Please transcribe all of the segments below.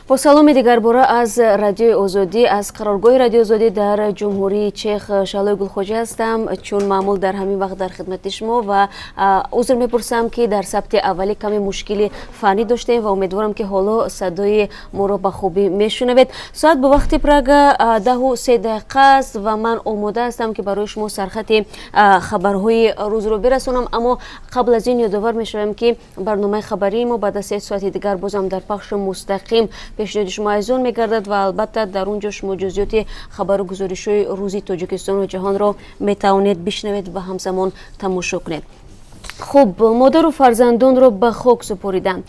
Бо саломи дигарбора аз Радиои Озодӣ, аз қароргоҳи Радиои Озодӣ дар Ҷумҳурии Чех. Шаҳлои Гулхоҷа ҳастам, чун маъмул дар ҳамин вақт дар хидмати шумо, ва узр мепурсам, ки дар сабти аввалӣ каме мушкили фаннӣ доштем ва умедворам, ки ҳоло садои моро ба хубӣ мешунавед. Соат бо вақти Прага 10:03 аст ва ман омода ҳастам, ки барои шумо сархати хабарҳои рӯзро бирасонам. Аммо қабл аз ин ёдовар мешавем, ки барномаи хабарии мо баъд аз 3 соати дигар бозам дар пахши мустақим пешниҳоди шумо азизон мегардад ва албатта дар он ҷо шумо ҷузъиёти хабару гузоришҳои рӯзи Тоҷикистону ҷаҳонро метавонед бишнавед ва ҳамзамон тамошо кунед. Хуб, модару фарзандонро ба хок супориданд.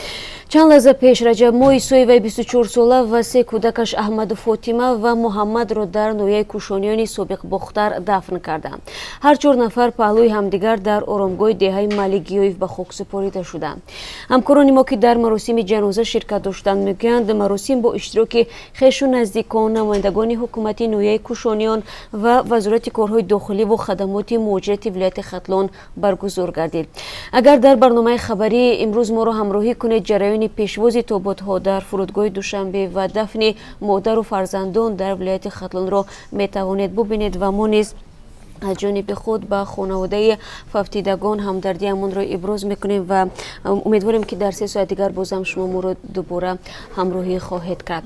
Чанд лаҳза пеш Раҷабмо Исоеваи 24-сола ва се кӯдакаш, Аҳмаду Фотима ва Муҳаммадро дар ноҳияи Кӯшониёни собиқ Бохтар дафн карданд. Ҳар чор нафар паҳлӯи ҳамдигар дар оромгоҳи деҳаи Маликгиёев ба хок супорида шуданд. Ҳамкорони мо, ки дар маросими ҷаноза ширкат доштанд, мегӯянд, маросим бо иштироки хешу наздикон, намояндагони ҳукумати ноҳияи Кӯшониён ва Вазорати корҳои дохилӣ ву хадамоти муҳоҷирати вилояти Хатлон баргузор гардид. Агар дар барномаи хабарии имрӯз моро ҳамроҳӣ кунед, ҷараёни пешвози тобутҳо дар фурудгоҳи Душанбе ва дафни модару фарзандон дар вилояти Хатлонро метавонед бубинед. Ва мо низ аз ҷониби худ ба хонаводаи фавтидагон ҳамдардиамонро иброз мекунем ва умедворем, ки дар 3 соат дигар бозам шумо моро дубора ҳамроҳӣ хоҳед кард.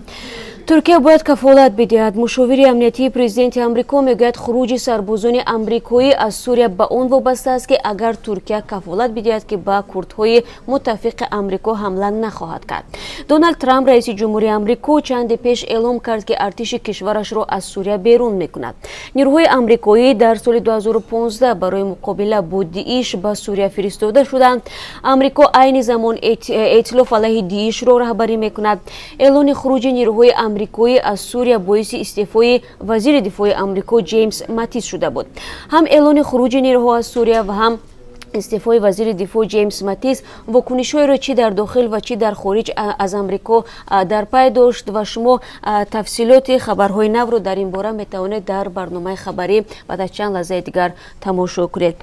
Туркия бояд кафолат бидиҳад. Мушовири амниятии президенти Амрико мегӯяд, хуруҷи сарбозони амрикоӣ аз Сурия ба он вобаста аст, ки агар Туркия кафолат бидиҳад, ки ба курдҳои муттафиқи Амрико ҳамла нахоҳад кард. Доналд Трамп, раиси ҷумҳури Амрико, чанде пеш эълом кард, ки артиши кишварашро аз Сурия берун мекунад. Нирӯҳои амрикоӣ дар соли 2015 барои муқобила бо Дииш ба Сурия фиристода шуданд. Амрико айни замон эътилоф алайҳи Диишро раҳбарӣ мекунад. Эълони хуруҷи нирӯҳои амрикоӣ аз Сурия боиси истеъфои вазири дифои Амрико Ҷеймс Матис шуда буд. Ҳам эълони хуруҷи нирӯҳо аз Сурия ва ҳам истеъфои вазири дифоъ Ҷеймс Матис вокунишҳоеро чӣ дар дохил ва чӣ дар хориҷ аз Амрико дар пай дошт. Ва шумо тафсилоти хабарҳои навро дар ин бора метавонед дар барномаи хабарӣ баъд аз чанд лаҳзаи дигар тамошо кунед.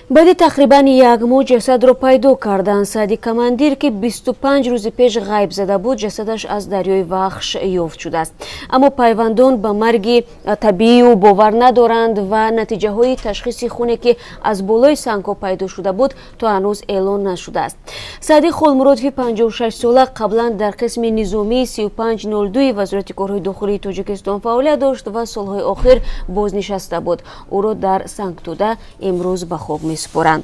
Баъди тақрибан як моҳ ҷасадро пайдо карданд. Саъди Командир, ки 25 рӯзи пеш ғайб зада буд, ҷасадаш аз дарёи Вахш ёфт шудааст. Аммо пайвандон ба марги табиии ӯ бовар надоранд ва натиҷаҳои ташхиси хуне, ки аз болои сангҳо пайдо шуда буд, то ҳанӯз эълон нашудааст. Саъди Холмуродови 56-сола қаблан дар қисми низомии 3502 Вазорати корҳои дохилии Тоҷикистон фаъолият дошт ва солҳои охир бознишаста буд. Ӯро дар Сангтӯда имрӯз ба хок месупоранд.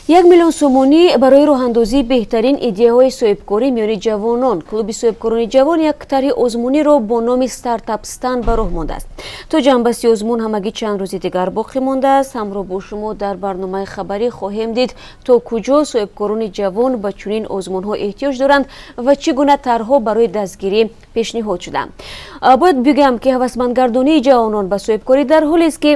1 миллион сомонӣ барои роҳандозии беҳтарин идеяҳои соҳибкорӣ миёни ҷавонон. Клуби соҳибкорони ҷавон як тарҳи озмуниро бо номи «Стартапстан» ба роҳ мондааст. То ҷамъбасти озмун ҳамагӣ чанд рӯзи дигар боқӣ мондааст. Ҳамроҳ бо шумо дар барномаи хабарӣ хоҳем дид, то куҷо соҳибкорони ҷавон ба чунин озмунҳо эҳтиёҷ доранд ва чӣ гуна тарҳҳо барои дастгирӣ пешниҳод шуданд. Бояд бигӯям, ки ҳавасмандгардонии ҷавонон ба соҳибкорӣ дар ҳолест, ки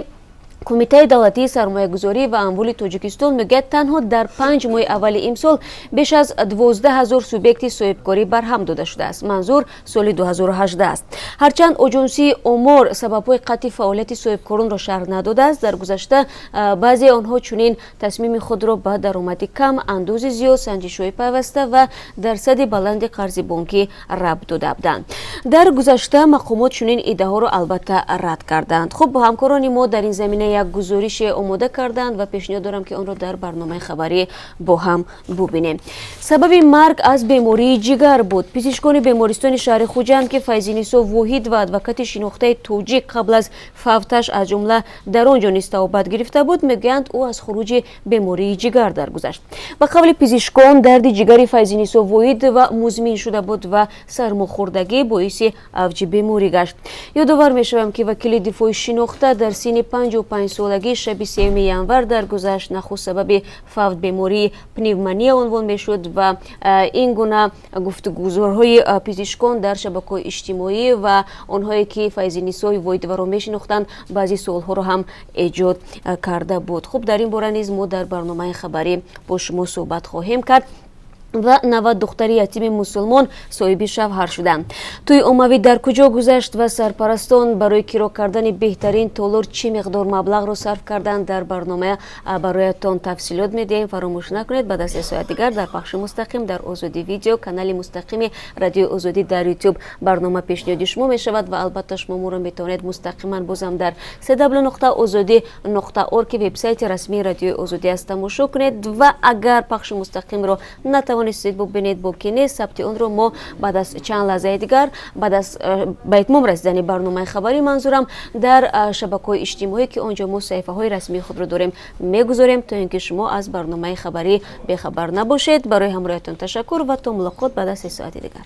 Кумитаи давлатии сармоягузорӣ ва амволи Тоҷикистон мегӯяд, танҳо дар 5 моҳи аввали имсол беш аз 12 000 субъекти соҳибкорӣ барҳам дода шудааст. Манзур соли 2018 аст. Ҳарчанд Оҷонсии омор сабабҳои қатъи фаъолияти соҳибкоронро шарҳ надодааст, дар гузашта баъзеи онҳо чунин тасмими худро ба даромади кам, андози зиёд, санҷишҳои пайваста ва дарсади баланди қарзи бонкӣ рабт дода буданд. Дар гузашта мақомот чунин иддаоҳоро албатта рад карданд. Хуб, ҳамкорони мо дар ин замина як гузорише омода карданд ва пешниҳод дорам, ки онро дар барномаи хабарӣ бо ҳам бубинем. Сабаби марг аз бемории ҷигар буд. Пизишкони бемористони шаҳри Хуҷанд, ки Файзинисо Воҳидова, адвокати шинохтаи тоҷик, қабл аз фавташ аз ҷумла дар он ҷо низ табобат гирифта буд, мегӯянд, ӯ аз хуруҷи бемории ҷигар даргузашт. Ба қавли пизишкон, дарди ҷигари Файзинисо Воҳидова музмин шуда буд ва сармохӯрдагӣ боиси авҷи беморӣ гашт. Ёдовар мешавам, ки вакили дифои шинохта дар синни 55 солагӣ шаби 3 январ даргузашт. Нахуст сабаби фавт бемории пневмония унвон мешуд ва ин гуна гуфтугузорҳои пизишкон дар шабакаҳои иҷтимоӣ ва онҳое, ки Файзинисои Воҳидоваро мешинохтанд, баъзе суолҳоро ҳам эҷод карда буд. Хуб, дар ин бора низ мо дар барномаи хабарӣ бо шумо суҳбат хоҳем кард. Ва 90 духтари ятими мусулмон соҳиби шавҳар шуданд. Тӯи оммавӣ дар куҷо гузашт ва сарпарастон барои киро кардани беҳтарин толор чӣ миқдор маблағро сарф карданд, дар барнома бароятон тафсилот медиҳем. Фаромӯш накунед, баъд аз 3 соат дигар дар пахши мустақим дар Озодӣ Видео, канали мустақими Радиои Озодӣ дар Ютуб, барнома пешниҳоди шумо мешавад. Ва албатта, шумо моро метавонед мустақиман бозам дар cw.ozodi.org, ки вебсайти расмии Радиои Озодӣ аст, тамошо кунед. Ва агар пахши мустақимро натавонистед бубинед, боки нест, сабти онро мо баъд аз чанд лаҳзаи дигар, баъд аз ба итмом расидани барномаи хабарӣ манзурам, дар шабакаҳои иҷтимоӣ, ки он ҷо мо саҳифаҳои расмии худро дорем, мегузорем, то ин ки шумо аз барномаи хабарӣ бехабар набошед. Барои ҳамроҳиятон ташаккур ва то мулоқот баъд аз 3 соати дигар.